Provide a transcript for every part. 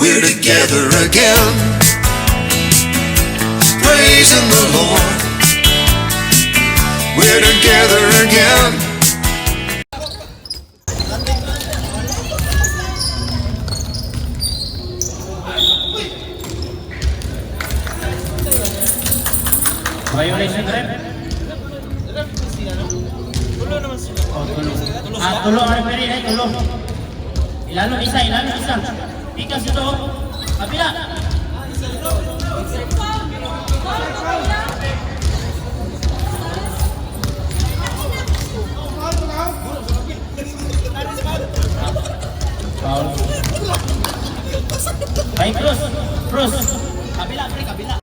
We're together again. Praising the Lord. We're together again. Violation, ref. Tulo naman sila. Oh, tulo. Ah, tulo ang referee eh, tulo. Ilalo isa, ilalo isa. Pikas ito. Kabila. Foul. Ay, Cruz. Cruz. Kabila, pre, kabila.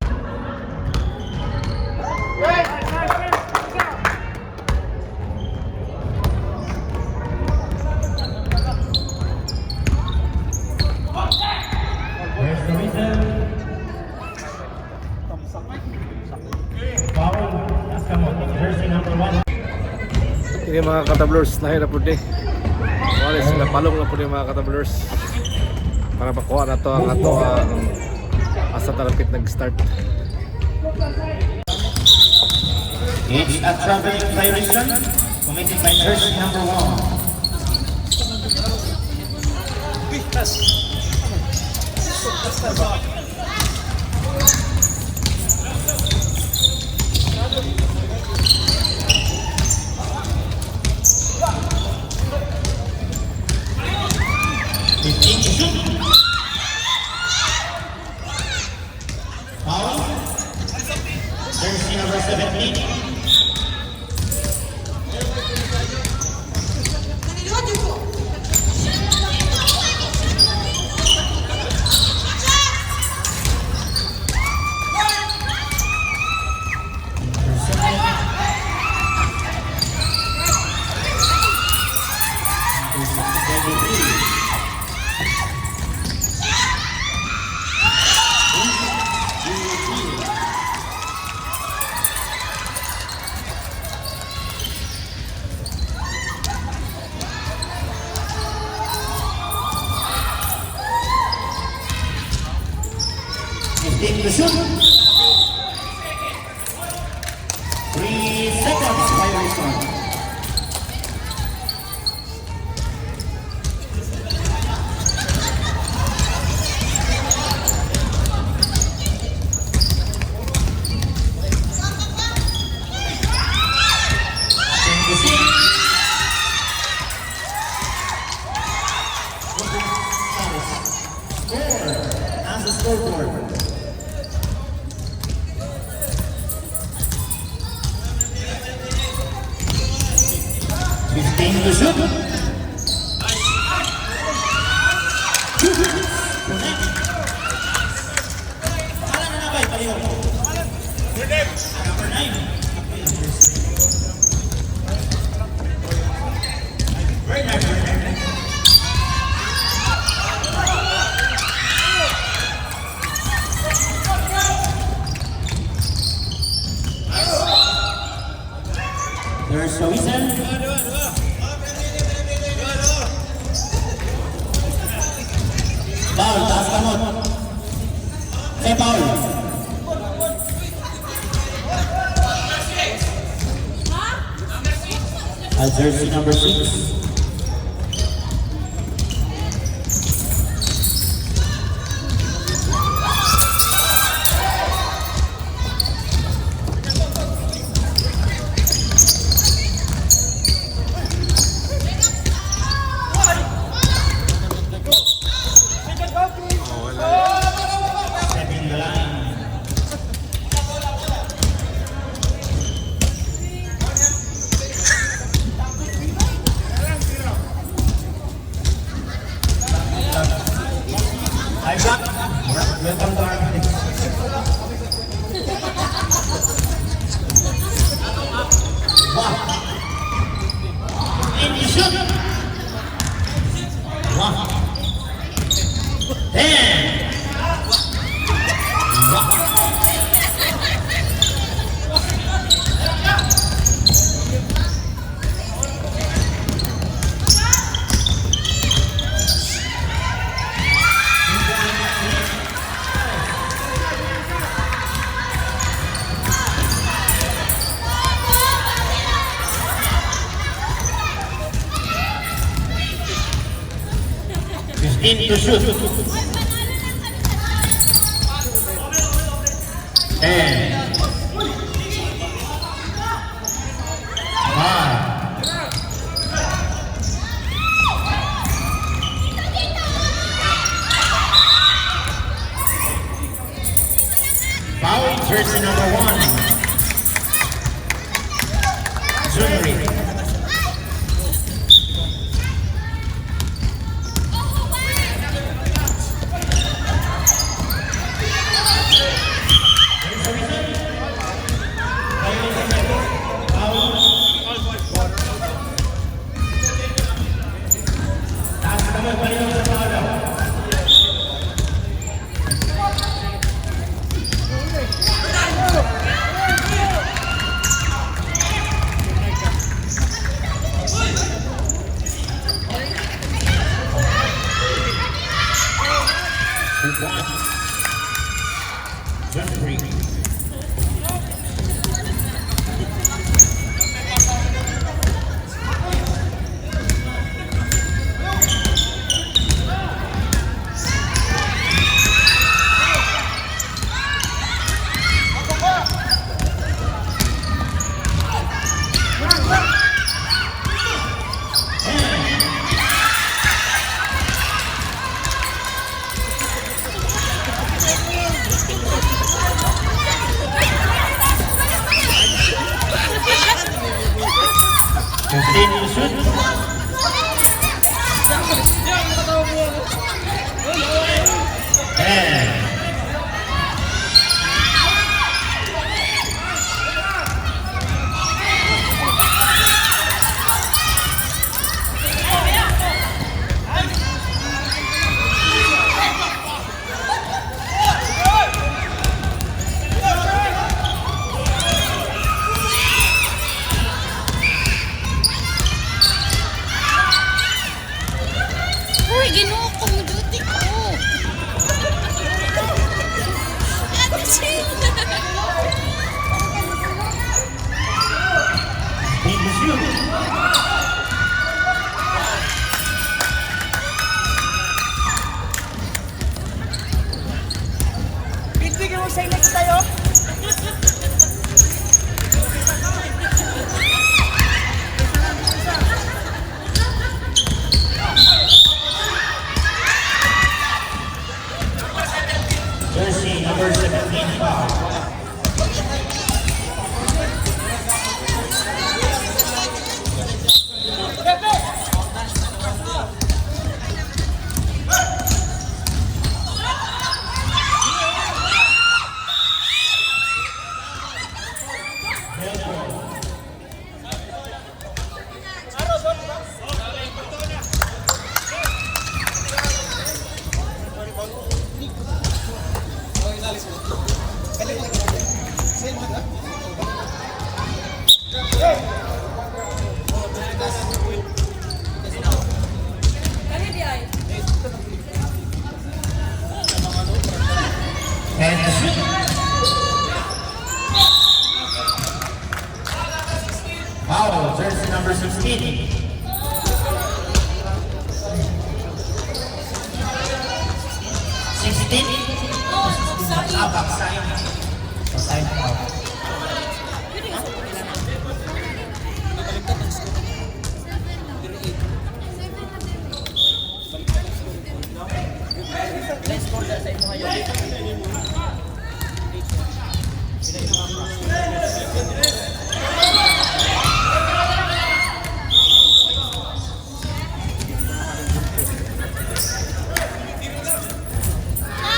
There's the whistle. Foul. Taas ka mo. Jersey number 1. Ini mga katablers, lahi na pud ni. Wala sila, palong na pud ni, mga katablers. Para makuha na to ang ato ang asa talapit nag-start. It's a traveling violation committed by jersey number 1. 15 to shoot. Foul. Jersey number 17. Intercepted by the three. 8-3. 15 to shoot. 3 seconds violation. 10 to shoot. Score as the scoreboard. 15 to shoot. Connect. Pangalan na na ba? Pareho. Number 9. Bernard. Bernard. There's a whistle. Foul, taas kamot. Say foul. Jersey number 6. Stepping the line. Hi, Black. Welcome to our place. Wow. And you shoot. Wow. 10. Wow. 15 to shoot. 10. 5. Foul, jersey number 1. Zumri. Taas naman pa rin sa foul. 2 points. Jeffrey. 15 to shoot. 10. Uy, ginoo ko, duty ko. Ate Shane. 15 to shoot. Bigyan mo sa inyo tayo. Jersey number 17 foul. 10 to shoot. Foul, jersey number 16. 16? Ah, backside. Backside foul.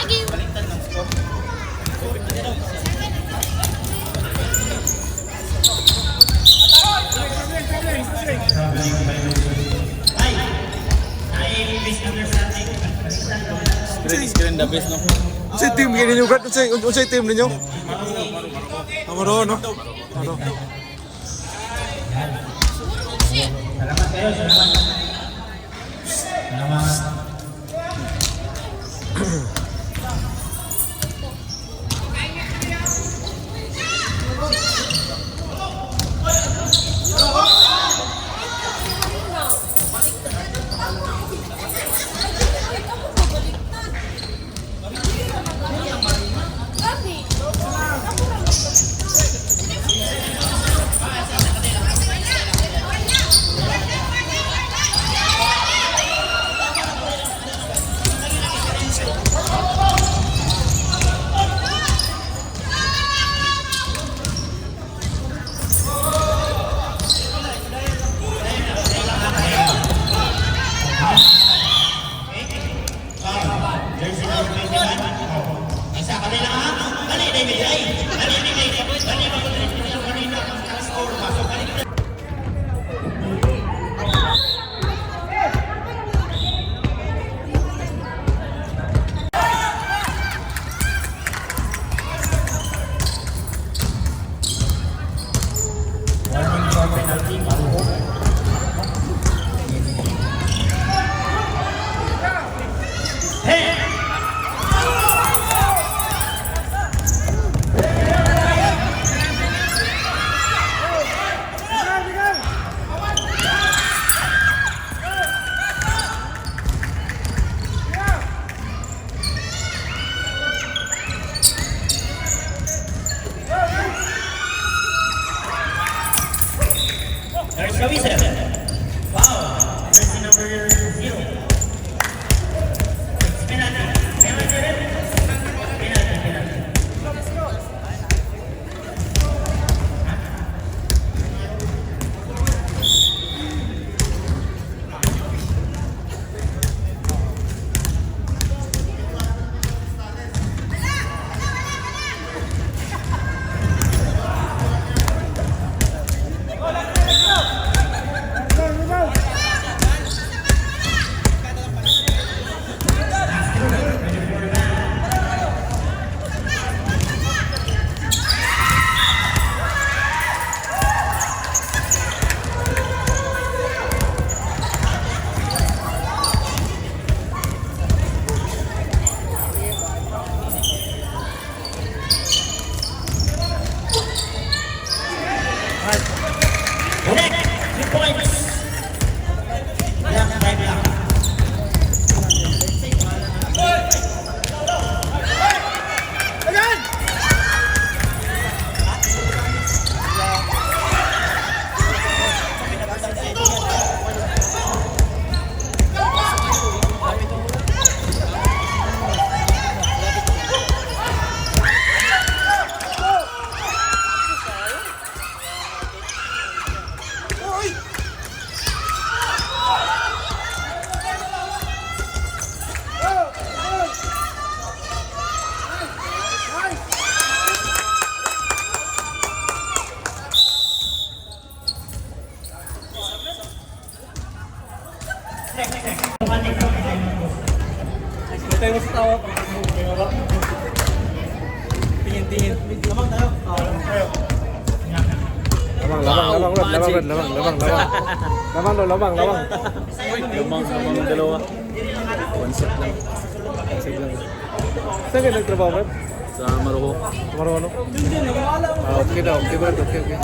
Lagi. Ay! Ay, misunderstanding. Screen, screen the best, no? Unsay team kay ninyo, Brad? Unsay team ninyo? Amaro, no? Amaro. Salamat kayo, salamat. Salamat. Isa kami lang ha. Dali, David, ay. Dali, dali, dali, dali, score ba? So, dali. Warning for penalty, Maruho. Hey! There's the whistle. Wow. Jersey number 0. It's penalty. Penalty, ref. Penalty, penalty. Connect. 2 points. Black by black. Patay mo sa tawa. May wala. Tingin, tingin. Lamang tayo. Lamang, lamang, lamang, Brad, lamang, Brad, lamang, lamang, lamang. Lamang daw, lamang, lamang. Uy, lamang, lamang ang dalawa. One set lang. Sige lang. Saan kayo nagtrabaho, Brad? Sa Maruho. Marono? Ah, okay daw, okay, Brad, okay, okay.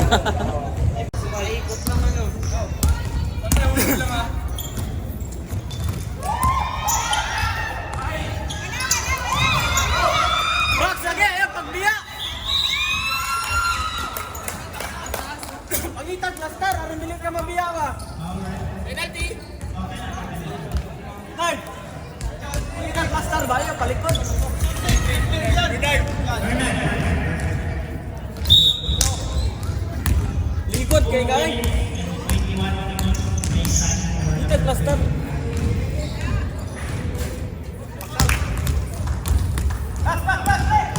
Box lagi, ayan, pagbiya! Pangitag, cluster, aron dili ka mabiya ba? Penalty! Nard! Pangitag, cluster ba? Ayan, palikod. Likod kay kay. Pangitag, cluster. Connect.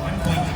1 point.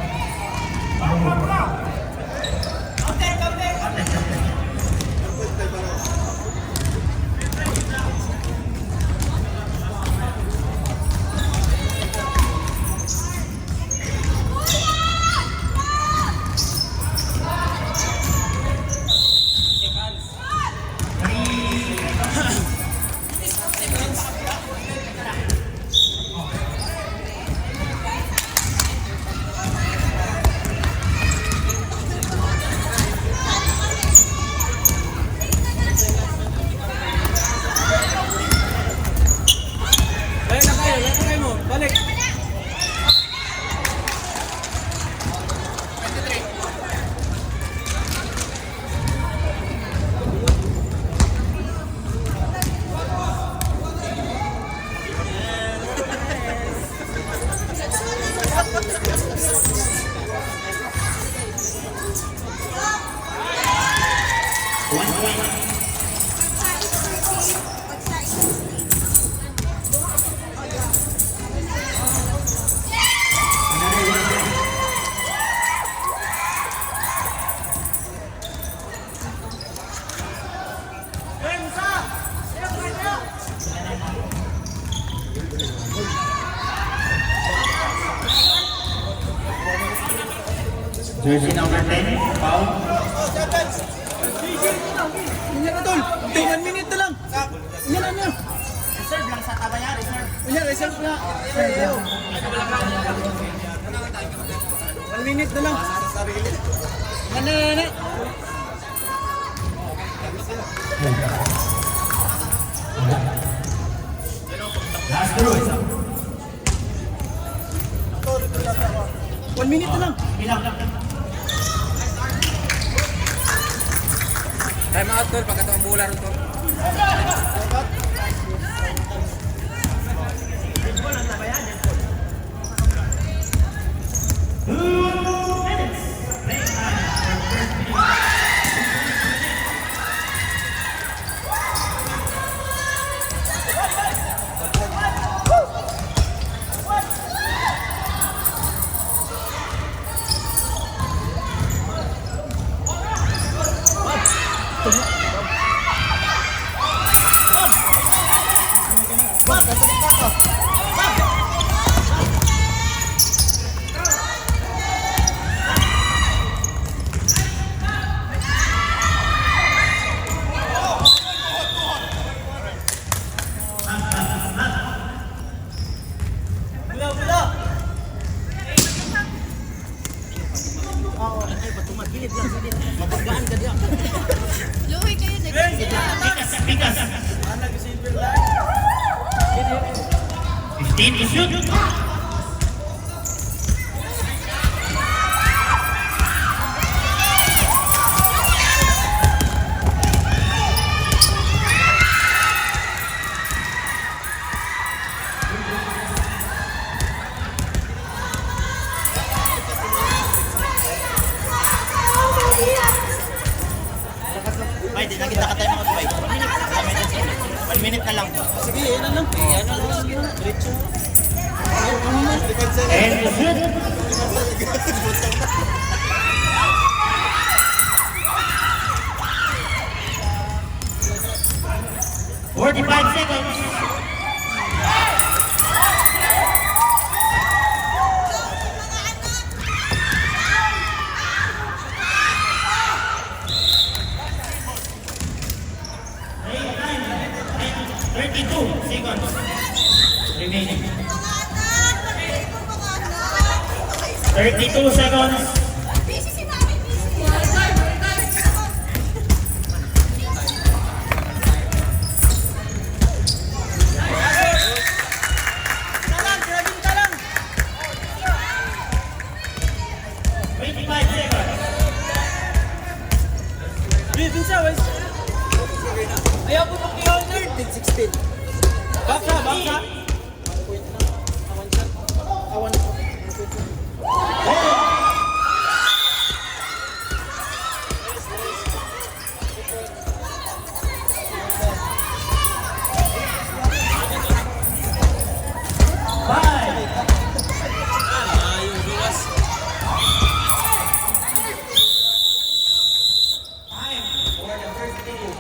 1 point. Another 1 point. Jersey number 10, foul. Unya na tol. 1 minute na lang. Unya na niya. Reserve lang sa tabaya, reserve. Unya, reserve na. 1 minute na lang. Ano na na. Last throw. 1 minute na lang. Bilang. Time out tol, pagkatong bola ron tol. 2 minutes. Break time for first period. Bula, bula. Luwi kayo, nag-sila. Pikas, pikas. 15 to shoot. Bay, di na kita ka tayo mga bay. 1 minute na lang. Sige, yan na lang. Yan na lang. Diretso. 10 to shoot. 45 seconds. 32 seconds remaining. 32 seconds. Busy si Mami, busy. Talang, grabe talang. 25 seconds. Dito sa wes. Ayaw po pag 13, 16. Baksa, baksa. 5. Time for the first period.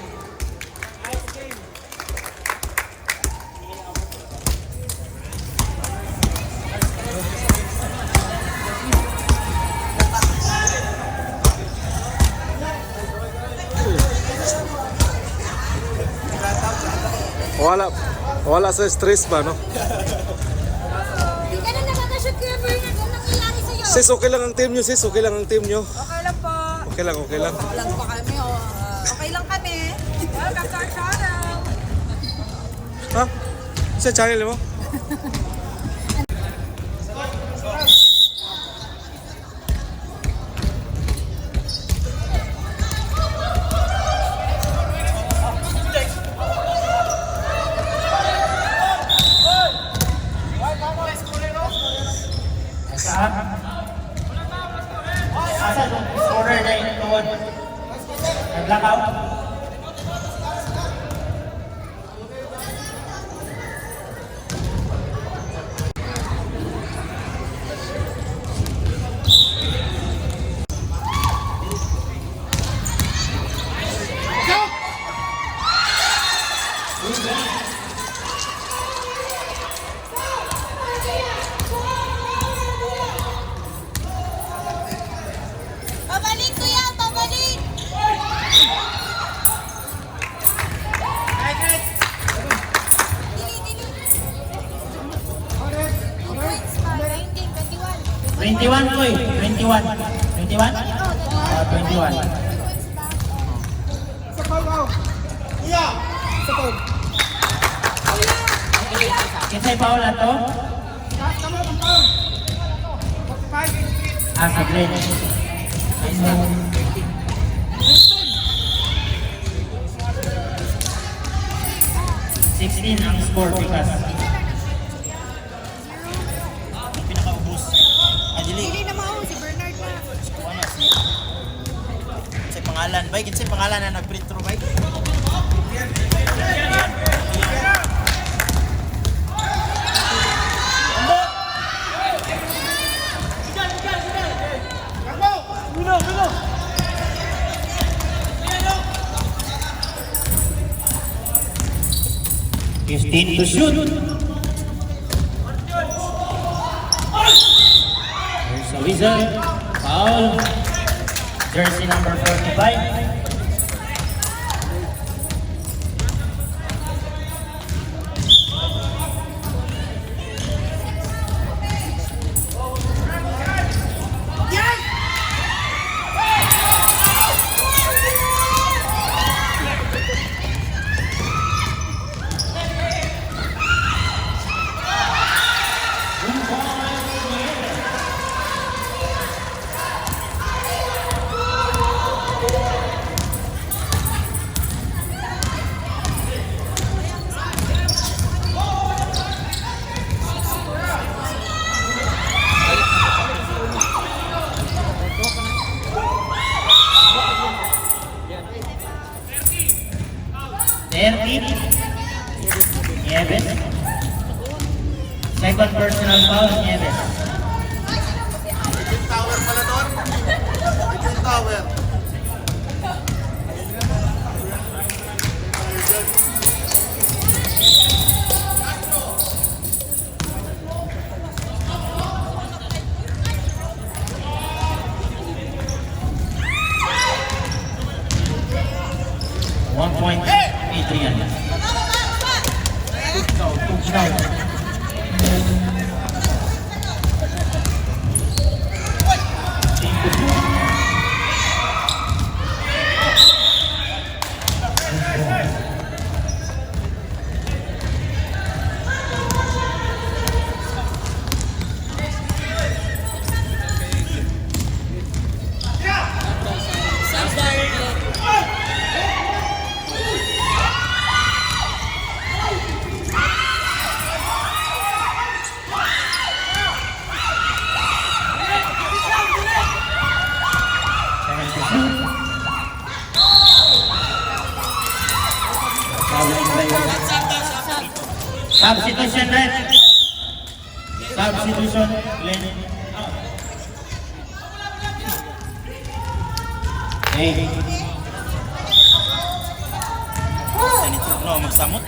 Wala wala sa stress ba, no? Hindi ka na nakakashoot, Kuya Bernard. Anong nangyayari sa'yo? Sis, okay lang ang team nyo, sis. Okay lang ang team nyo. Okay lang po. Okay lang, okay lang. Okay lang po kami. Oh. Okay lang kami. Welcome to our channel. Ha? Sa channel mo? Asa? Asa itong scorer na yung tuhod? Nag-blackout? 21 ko eh. 21. 21? Ah, 21. Sa foul, oh. Kuya! Sa foul. Kinsay Paula to? Taas ka mo, ang foul. 45. Ah, si Glenn. 16 ang score because Ang pinakaubos. Ah, dili. Dili na mao si Bernard na. Ano si Sa pangalan, bay, kinsay pangalan na nag-free throw, bay? Mino, Mino! 15 to shoot. There's a whistle. Foul. Jersey number 45. 30. Nieves. Second personal foul, Nieves. Tower pala doon. Yung tower. 1 point, Adrian. Tugnaw. Substitution, red. Substitution, Glenn. Hey. Sa nito, no, magsamot.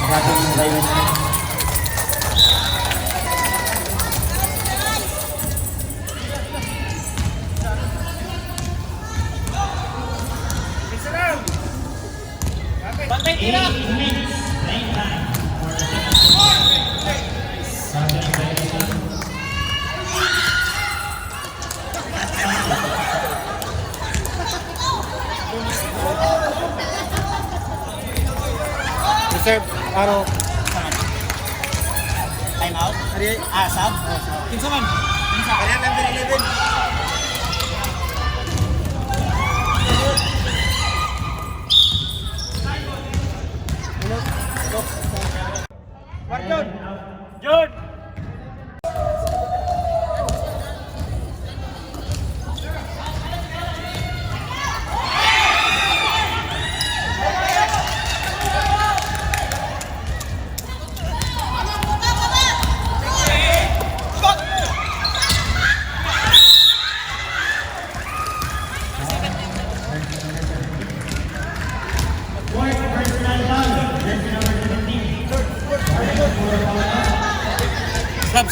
Traveling violation. Bantay tira! 8 minutes. Playing time for the second. Traveling violation. Reserve, araw. Time out? Ah, sub? Kinsa man? Kaya number 11. Marjon! John!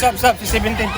Sub, sub, si 17.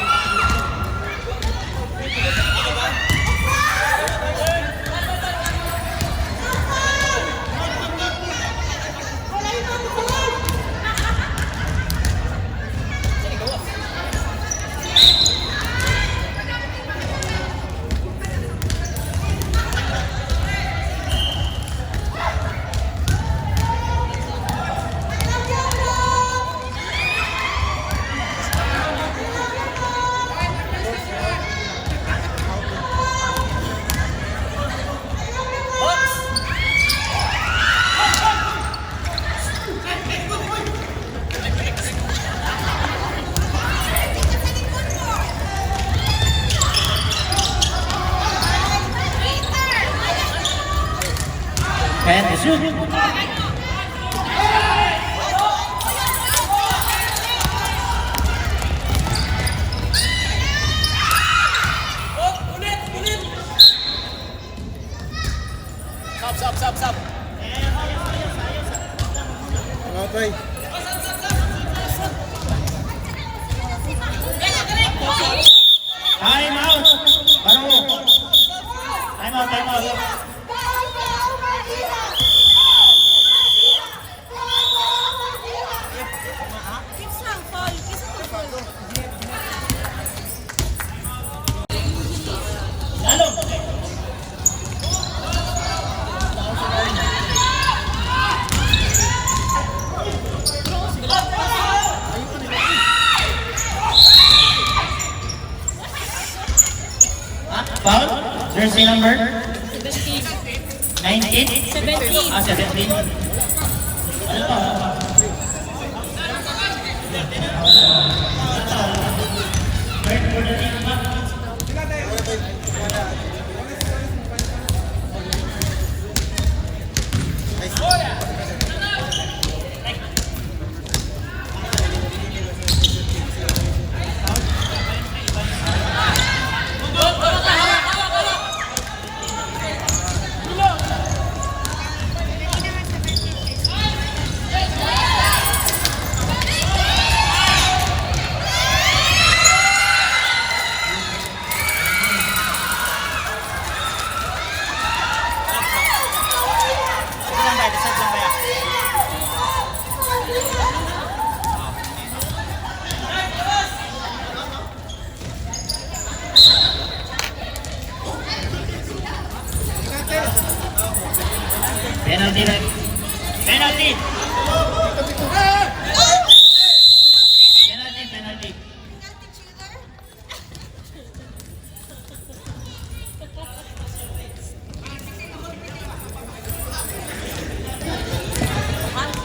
Kaya to shoot. Ulit, ulit! Sub, sub, sub, sub. Okay. Time out. Baro. Time out, time out. Kiss lang, fall. Kiss lang, fall. Lalo. Ah, foul? Jersey number? 17. 19? 17. Ah, 17. Ano pa? Ano pa? Third for the team ba? Sub lang ba? Sub lang ba? Penalty. Penalty. Penalty, penalty. Penalty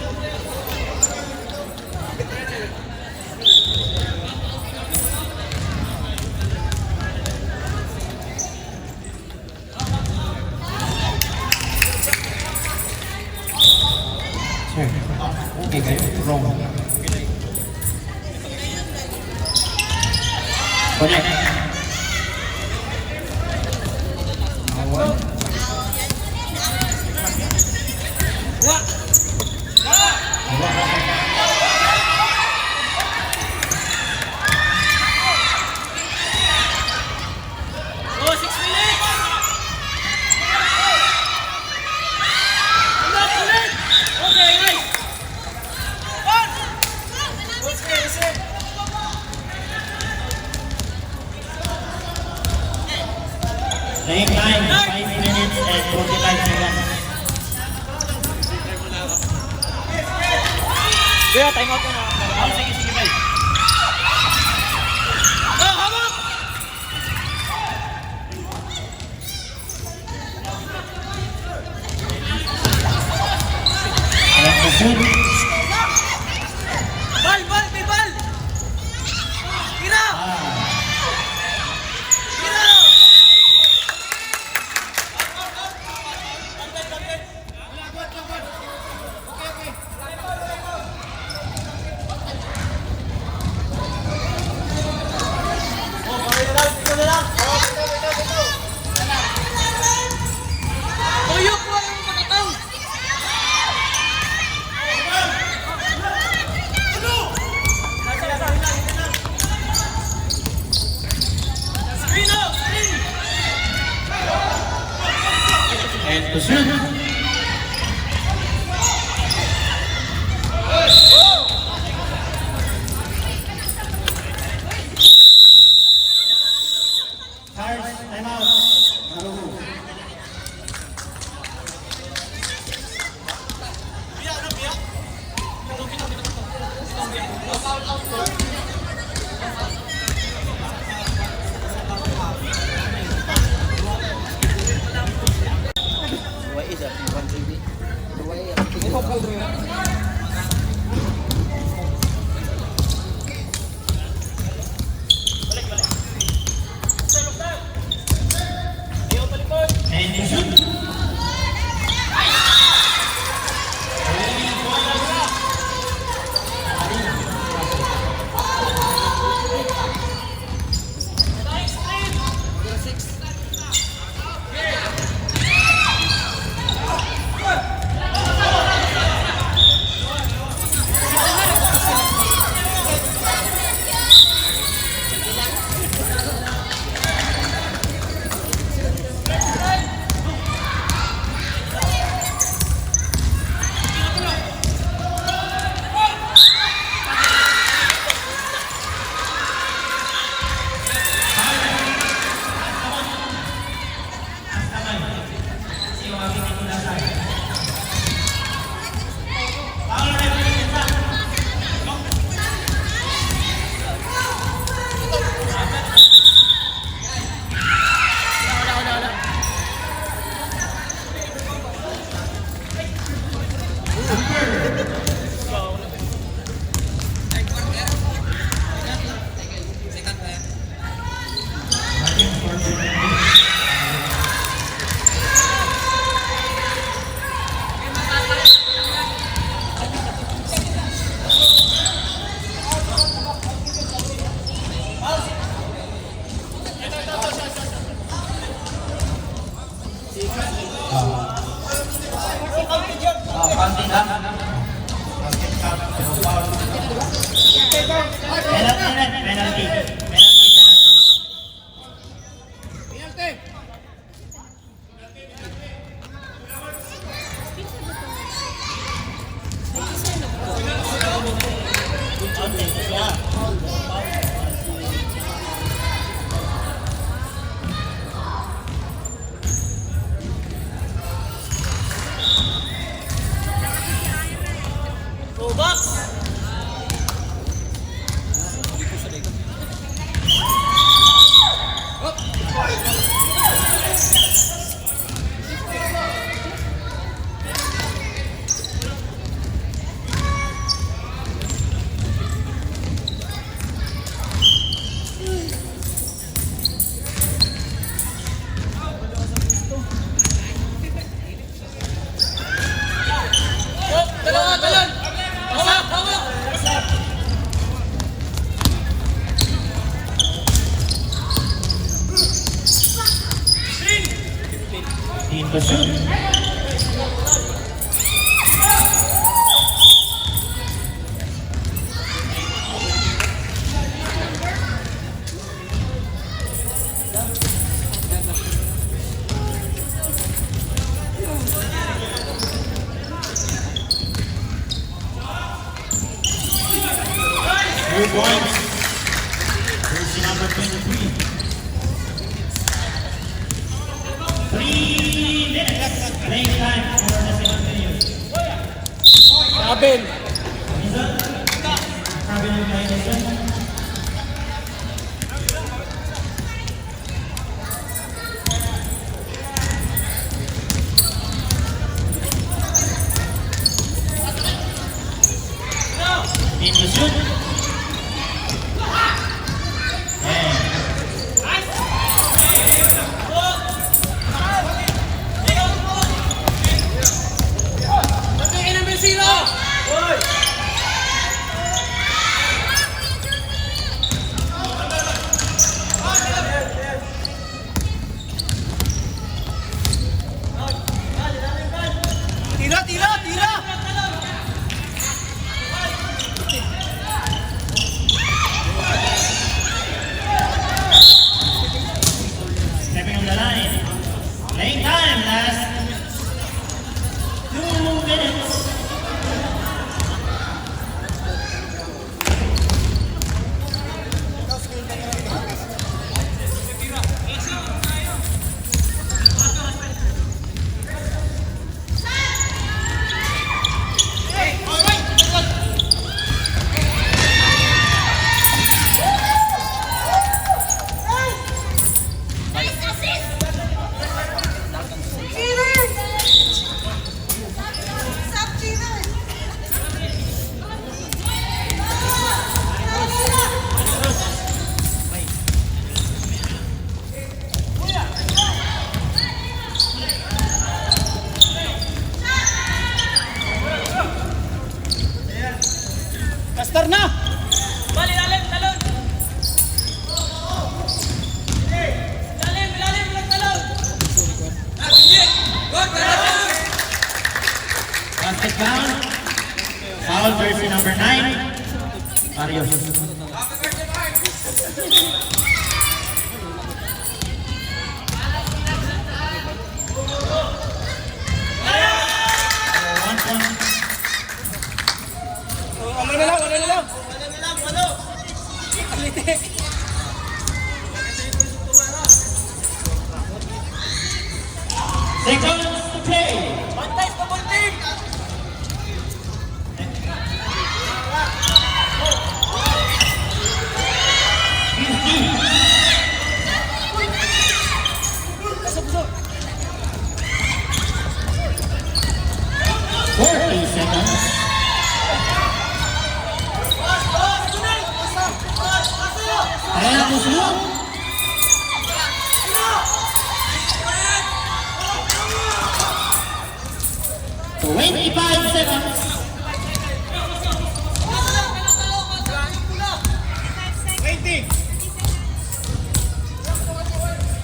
shooter? Sir, okay kayo. Wrong. Connect. Oh, 6 minutes! Ulit, ulit! Okay, nice! One! Okay, isip! Playing time, 5 minutes and 45 seconds. Kuya, time out na. Oh, sige, sige, bye. Go, hawak! And the shoot. Bal, bal, may bal! Tira! Tira! Tuyok mo yung pagkataw! And to shoot. Charge, time out. And to shoot. Counting up. Penalty, penalty. Penalty. Go box! Dalawa, talon! Hawak, hawak! Team to shoot. 2 points. Jersey number 23. 3 minutes playing time for the second period. Abel. Minsan, traveling violation. In the shoot. And Sabihin ng Bensino! Hoy! Contested foul. Foul jersey number 9. Marius. 1 point. Ano na lang, ano na lang. Ano na lang, ano. Alitik. Seconds to play. Bantay sa ball team! 15. Pasok, pasok. 40 seconds. Ayan ang usulong. 25 seconds. 20!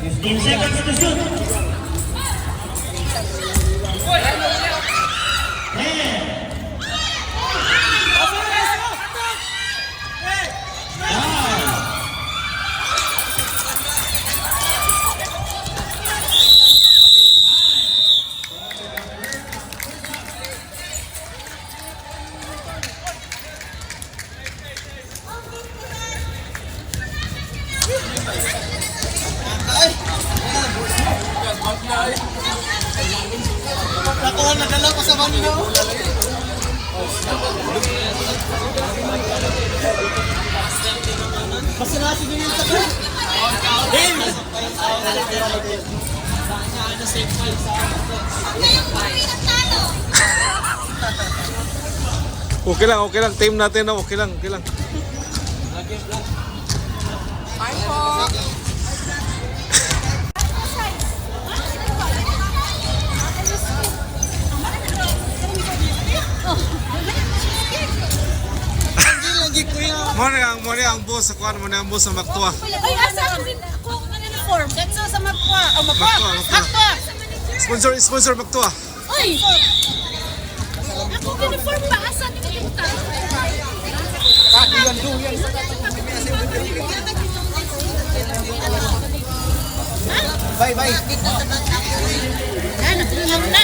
15 seconds to shoot. 10. Pasok, pasok. 9. Nakuha, nadala ko sa bando. Basta nasa din yung sakit. Okay lang, okay lang. Team natin, no? Okay lang, okay lang. Hindi lagi kuya. Mo na ang boss sa kuan, mo na ang boss sa Maktua. Ay, asa ako rin ako ang uniform. Katso sa Mapua. O, Mapua. Mapua, Mapua. Mapua. Sponsor, sponsor Maktua. Uy! Ako uniform ba? Asa ni mo kita? Bye, bye. Na, nakuha na.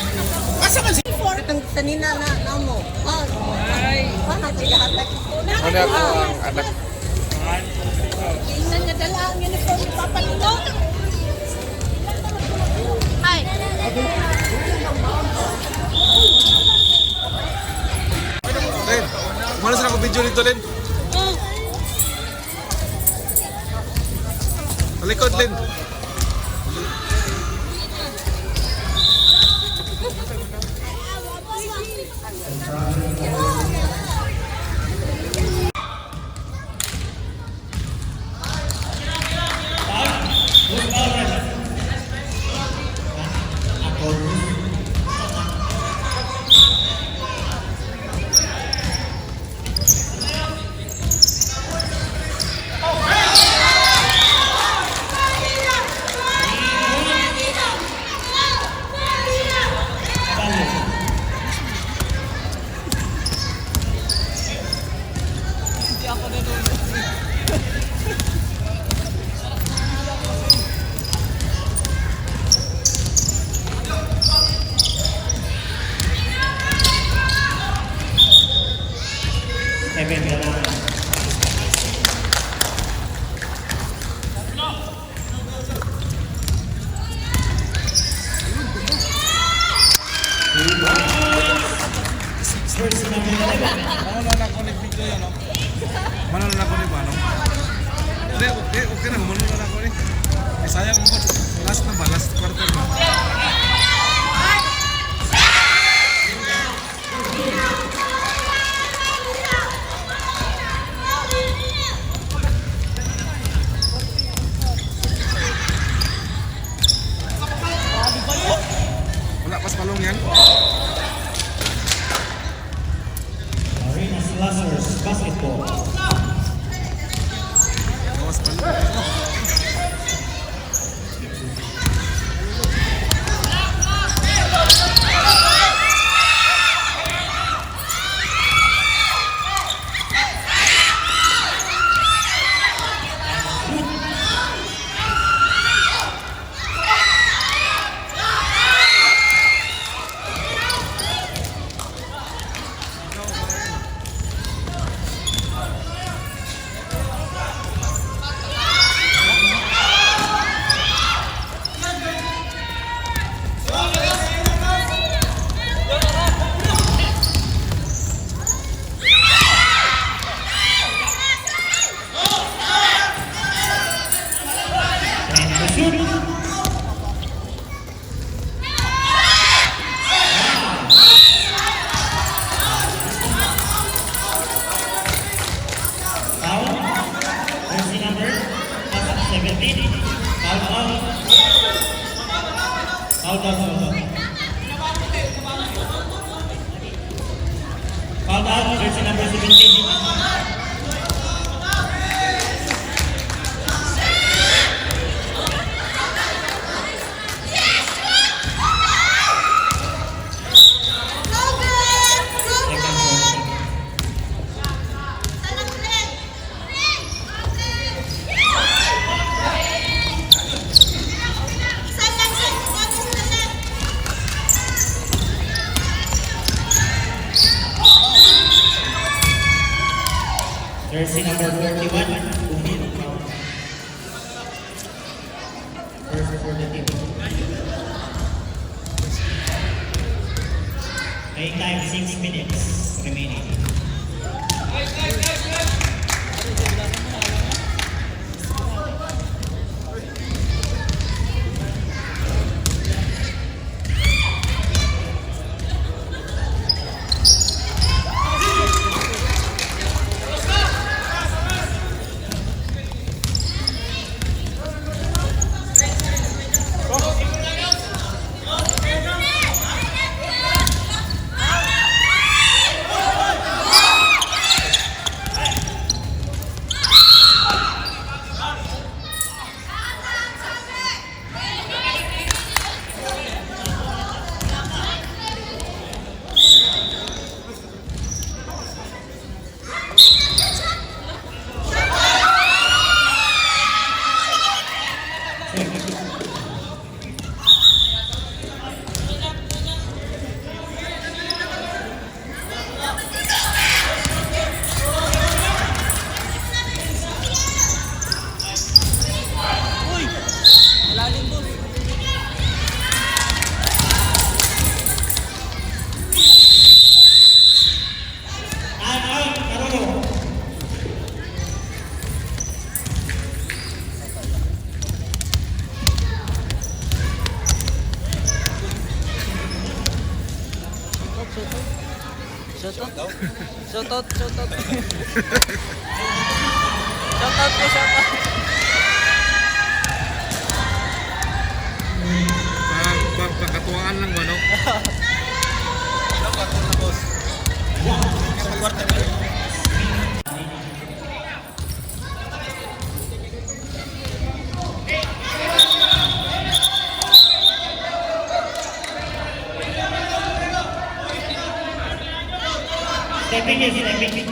Asa man si Itong sanina na na mo. Ay. Mo na ako ang anak. Tingnan nga dala ang uniform ni Papa Lino. Ay. Len, mo na sa ako video dito, Len. Talikod, Len. 7 na lang. First number 11. Manalo na ako ni video yan, no? Manalo na ako ni ba, no? Hindi, okay, okay na. Manalo na ako ni. Eh, sayang mo. Last na ba? Last quarter na. Wala pas palong yan. Arena Slashers basketball. Bawas palong. Out, out, out, out. Foul out, jersey number 17. So good! So good! Sana Glenn! Isa lang, isa lang, isa lang. Jersey number 41, Bumil. First for the team. Playing time, 6 minutes remaining. Uy! Malalim, boss. Out, out, Karolo. Shoutout. Shoutout, shoutout. Shoutout po, shoutout. Parang parang pakatuwaan lang ba, no? Stepping in, stepping in.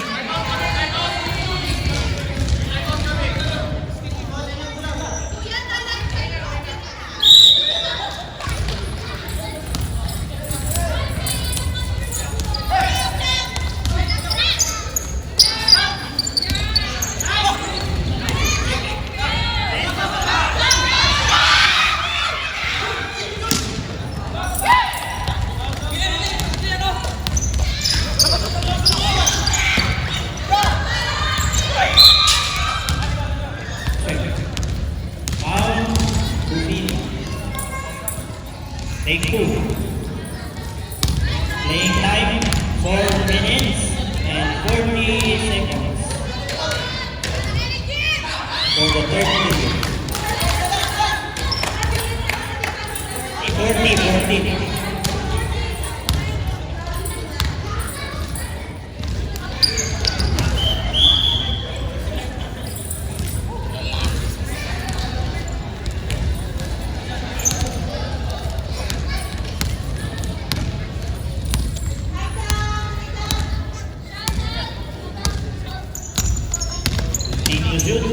Foul, Bumil. Take two. Playing time, 4 minutes and 40 seconds. For the third period. 40, 40. Team to shoot.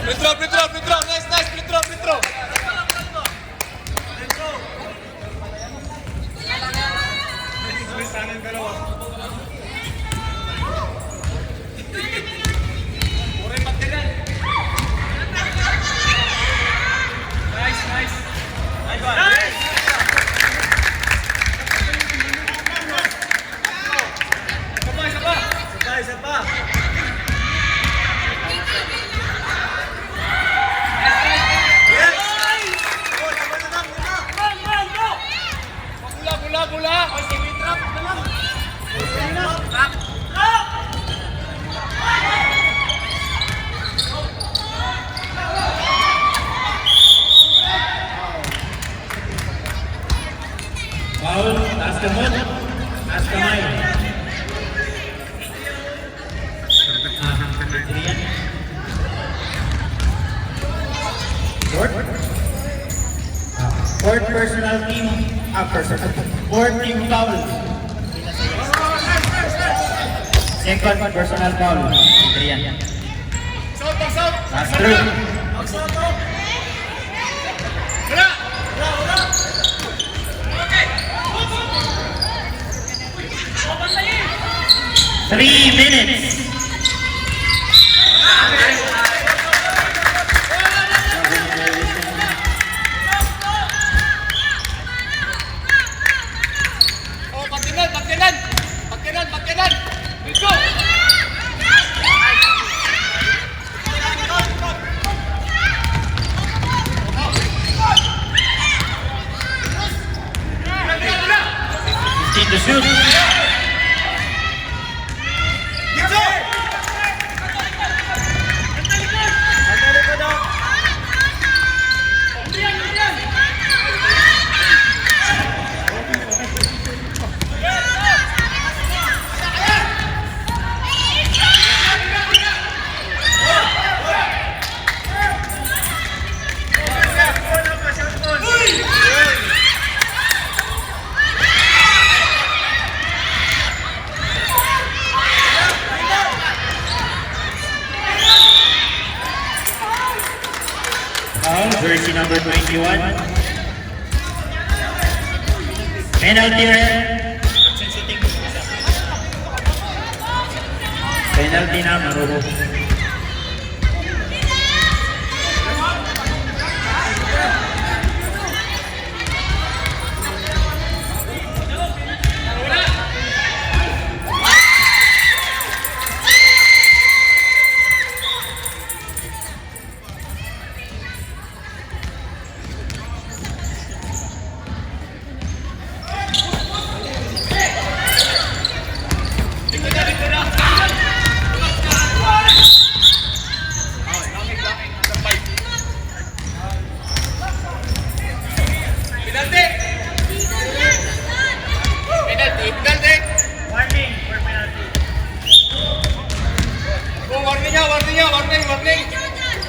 Free throw, free throw, free throw. Nice, nice, free throw, free throw. Nice, nice. Nice! Isa pa, isa pa. Isa pa, isa pa. Bula, bula, bula. Oy, sige, trap na lang. Trap. Trap! Foul, taas kamot. Taas kamay. Adrian. Fourth. Fourth personal team, personal. Fourth team foul. Second personal foul. Adrian. South, box out. Last throw. Wala! Wala, wala. 3 minutes. Oh, pagkinan, pagkinan. Pagkinan, pagkinan. Let's go. 15 to shoot. Foul, jersey number 21. Penalty red. Penalty na, Maruho. Penalty! Penalty, penalty! Warning for penalty. Oh, warning nga, warning nga, warning, warning!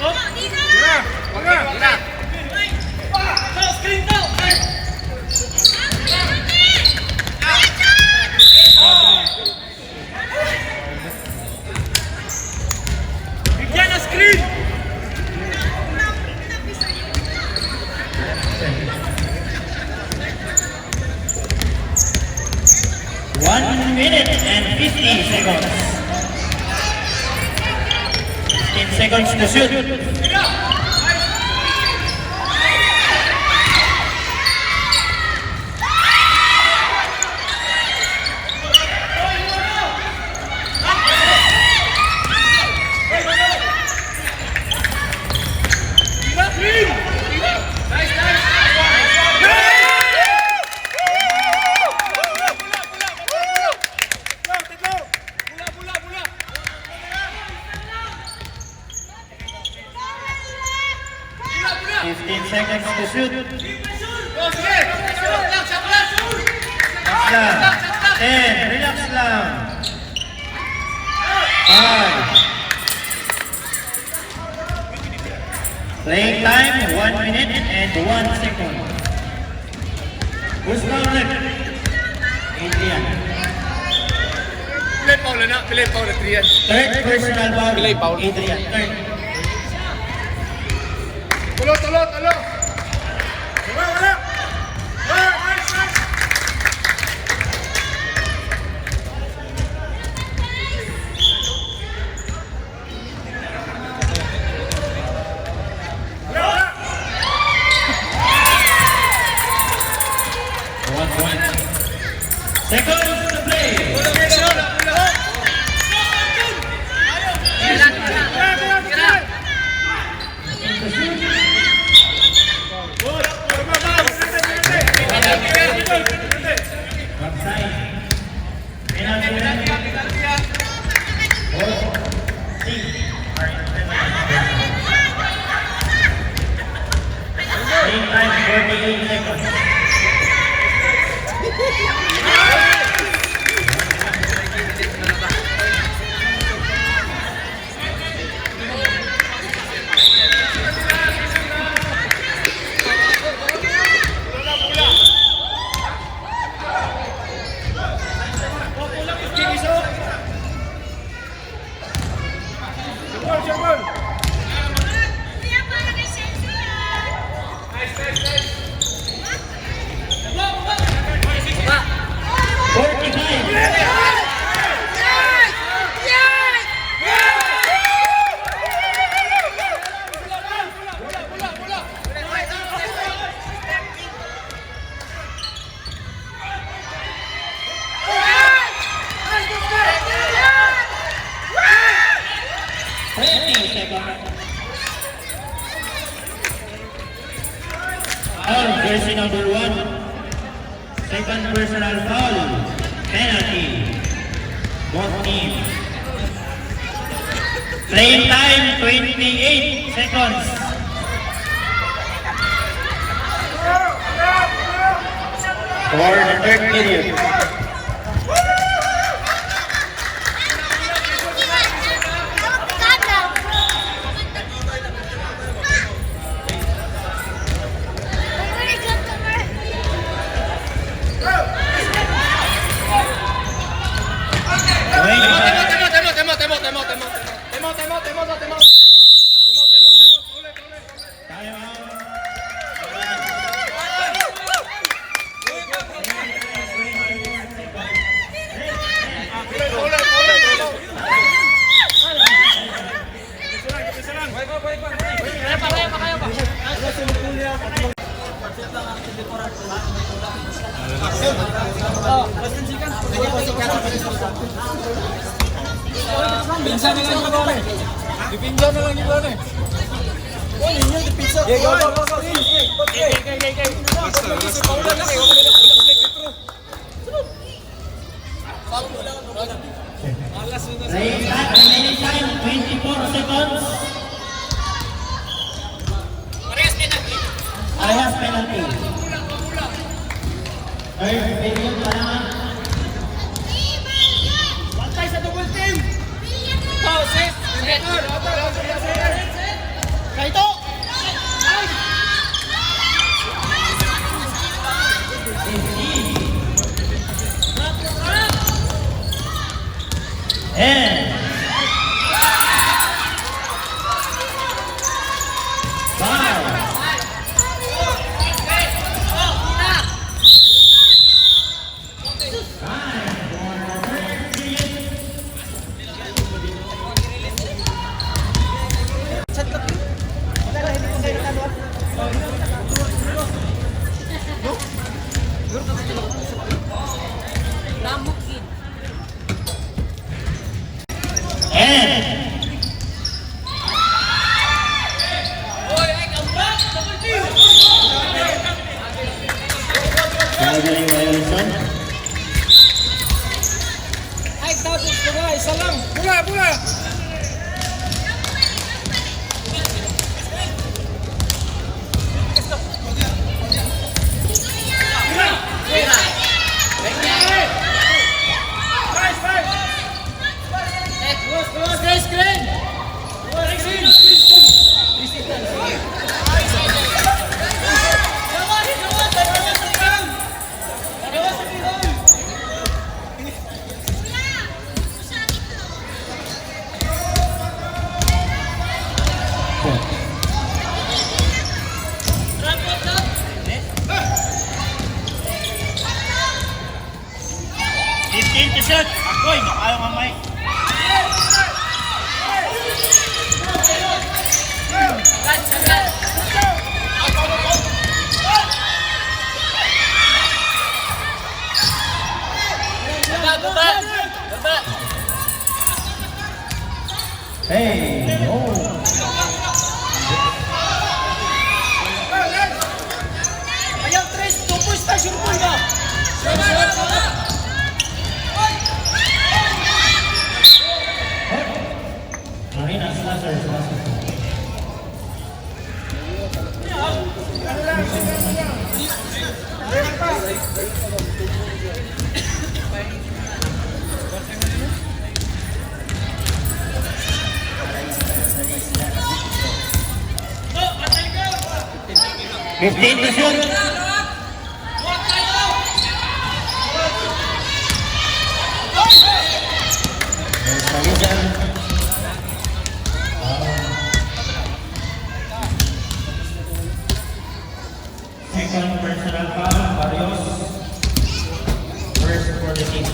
Warning, warning! Bigyan ng screen! 1 minute and 50 seconds. 15 seconds to shoot. Nice, nice! Bula, bula, bula! 15 seconds to shoot. Oh, sige! Shot lang, shot lang! Relax lang. 10. Relax lang. 5. Playing time, 1 minute and 1 second. Who's now left? Adrian. Pilay Paula na, pilay Paula, 3 yan. Third personal foul. Pilay foul. Adrian. Third. Tulo, tulo, tulo. Wala, wala. Wala, nice, nice. Wala, wala. 1 point. Seconds to play. Offside. Penalty. Both teams are in penalty. Playing time 48 seconds. Kuya, para kay Sensei ah. 45. 30 seconds. Foul, jersey number 1. Second personal foul. Penalty. Both teams. Playing time, 28 seconds. For the third period. Temo, temo, temo, temo, temo. Temo, temo, temo, temo. Time out. Pinsan na lang yung bola eh. Dipinsan na lang yung bola eh. Yeah, go, go, go, go. Okay, okay, okay, okay. Playing time, remaining time, 24 seconds. Parehas penalty. Third period pa naman. Bantay sa double team! Go, set! Kaito! And 5. And Traveling violation. Ay, tapos na ba? Isa lang! Bula, bula. Nice, nice. Close, close, close, screen! Baba! Baba! Hey, oh. Ayaw, Tres! 2 points ta! Sure ball ba? Marina, slasher, slasher. 15 to shoot. There's the whistle. Second personal foul, Barrios. First for the team.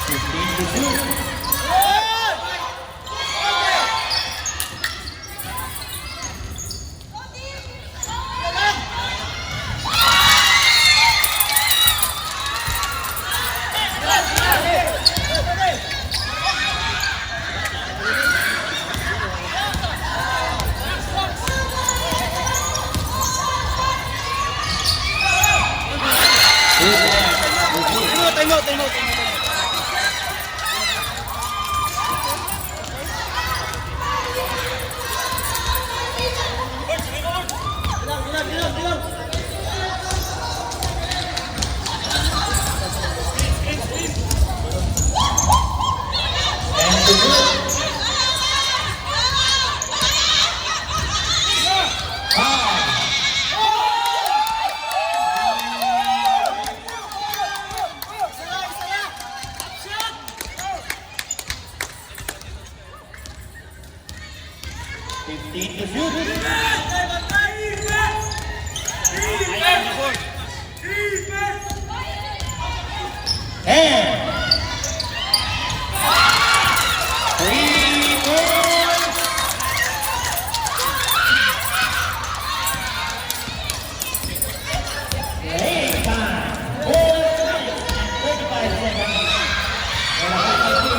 15 to shoot. Time out, time out, time out, time out. 10 to shoot. Five. 15 to shoot. 10. 3 points. Play time. 4 minutes and 35 seconds. Time out.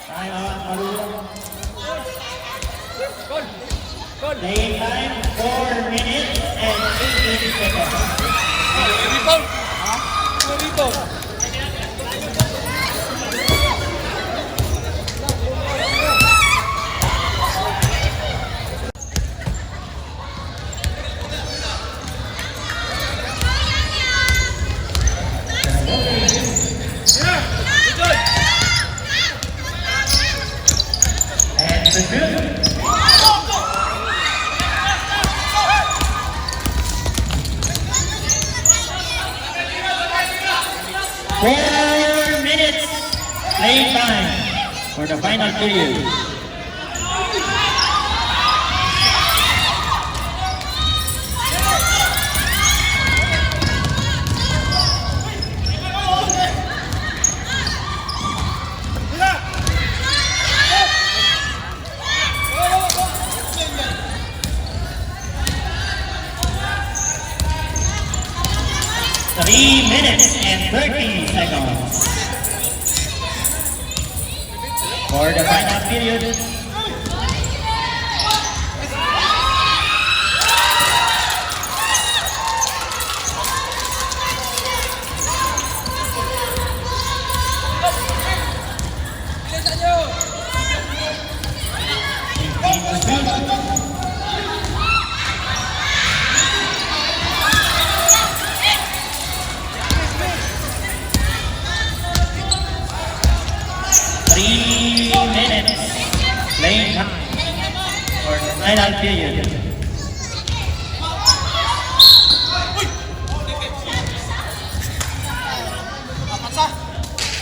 Time out, Malu. Playing time, 4 minutes and 18 seconds. Rebound! Rebound! And to shoot. 4 minutes play time for the final period. 3 minutes and 30 seconds for the final period. 15 to shoot. 3 minutes playing time for the final period.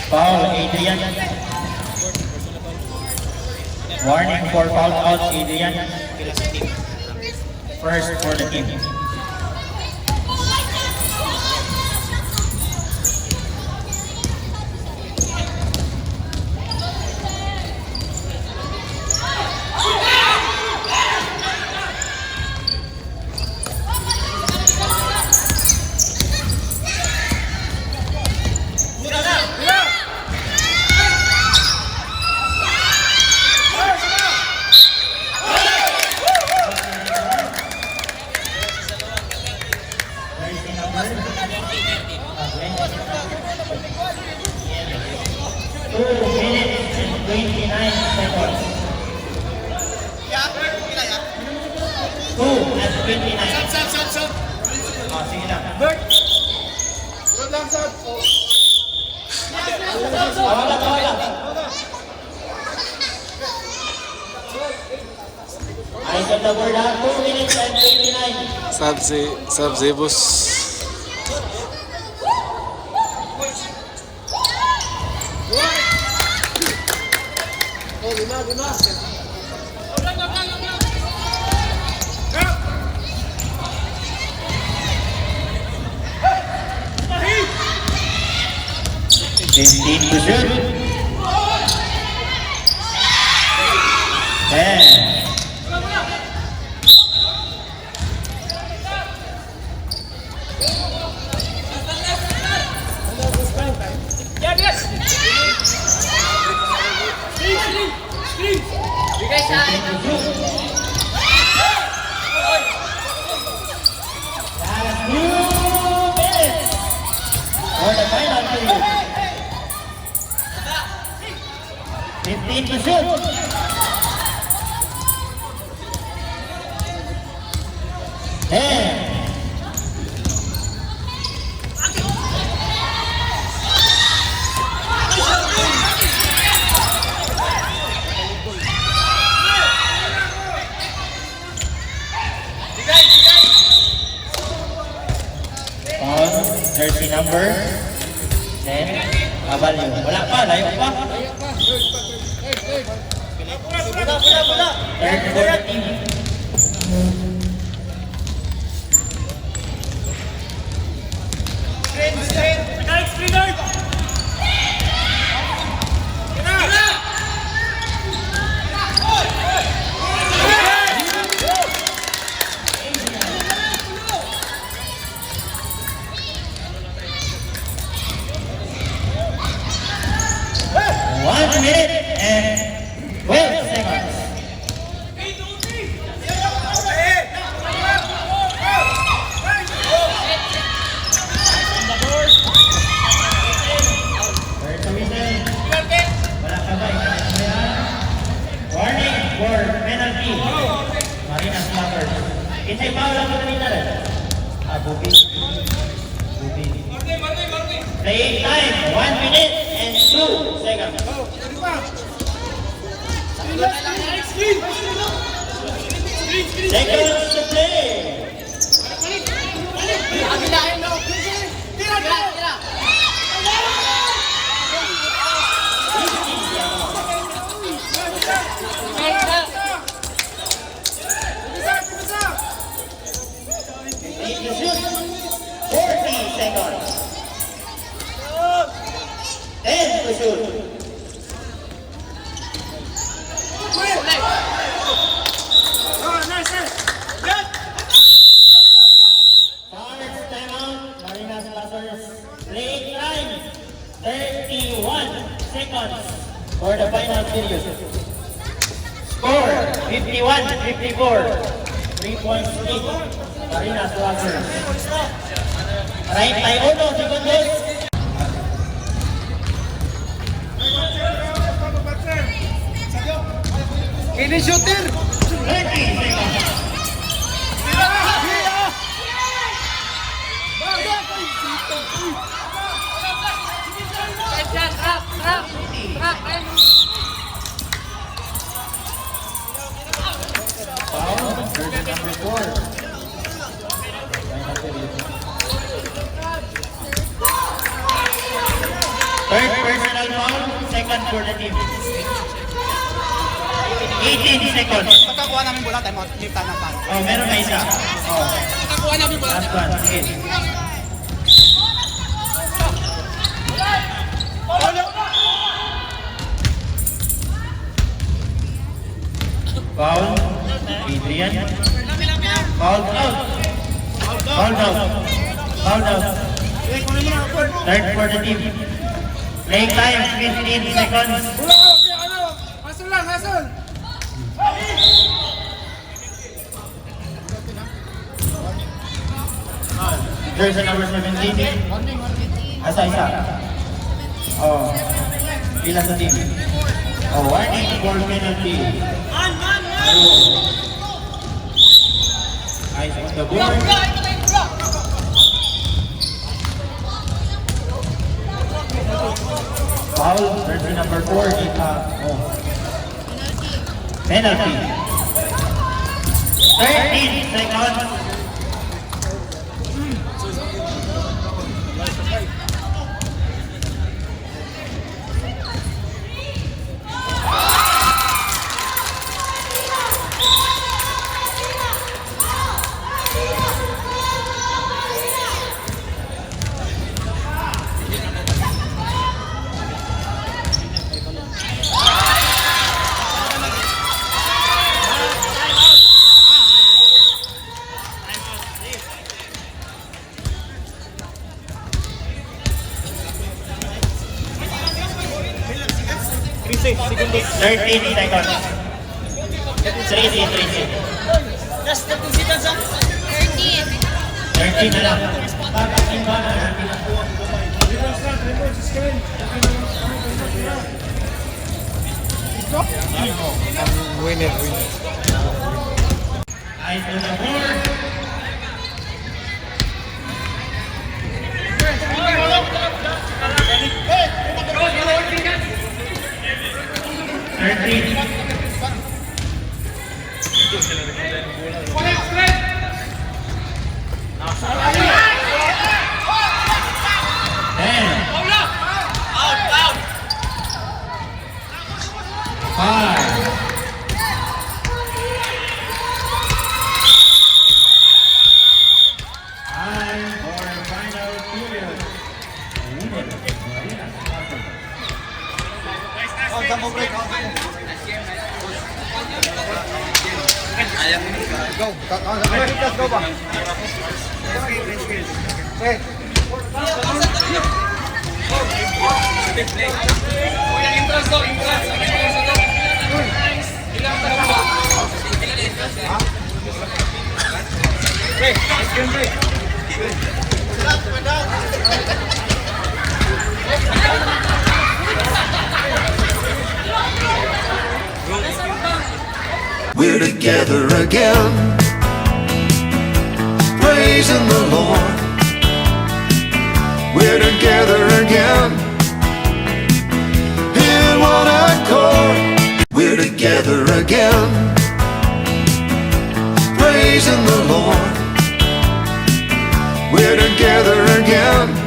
Foul, Adrian. Warning for foul out, Adrian. First for the team. Jersey number 2 minutes and 29 seconds. 2 and 29. Sub, sub, sub. Oh, sige lang. Bert! Sub lang, sub. Tawagan, tawagan. Eyes on the board ha. 2 minutes and 29. Sub si boss. Oh, lima, lima. 15 to shoot. 10. Bigay sa akin. 15 to shoot. Last 2 minutes for the final period. 15 to shoot. 10. Bigay, bigay. Foul, jersey number 10. Abalyo. Wala pa, layo pa. Pula, pula, pula. Third for the team. Screen, screen. Naka-screen, Lord! Tira! 1 minute and 12 seconds. On the board. Third to whistle. Wala ka ba? Warning for penalty. Marina Slappers. Kinsay foul ang kanina rin? Ah, Bubi. Bubi. Playing time, 1 minute and 2 seconds. Seconds to play. Tira, tira. Tira. 15 to shoot. 40 seconds. 10 to shoot. Oh, nice, nice. Cards timeout. Marina Slashers. Playing time, 31 seconds for the final period. Score, 51-54. 3 points lead. Marina Slashers. 31 segundos. Kini shooter! 30 seconds. Foul, jersey number 4. Third personal foul, second for the team. 18 seconds. Pagkakuha namin bola, time out. Give time out. Oh, meron na isa. Oh. Last one, sige. Foul, Adrian. Foul out. Foul out. Foul out. Third for the team. Playing time, 15 seconds. Hasol lang, hasol! Jersey number 17. Asa isa. Oh. Pila sa team. Oh, warning for penalty. Oh. Eyes on the board. Foul, jersey number 4. Oh. Penalty. 13 seconds. 13 seconds. 13, 13. Last 13 seconds ah. 13. 13 na lang. Pag-ating ba na 13 na? Winner, winner. Eyes on the board. 13. 10. 5. Time for final period. Winner, Marina Spartan. Count mo break, count mo. Go, count, count, count. Go ba? Okay. We're together again, praising the Lord. We're together again, in one accord. We're together again, praising the Lord. We're together again.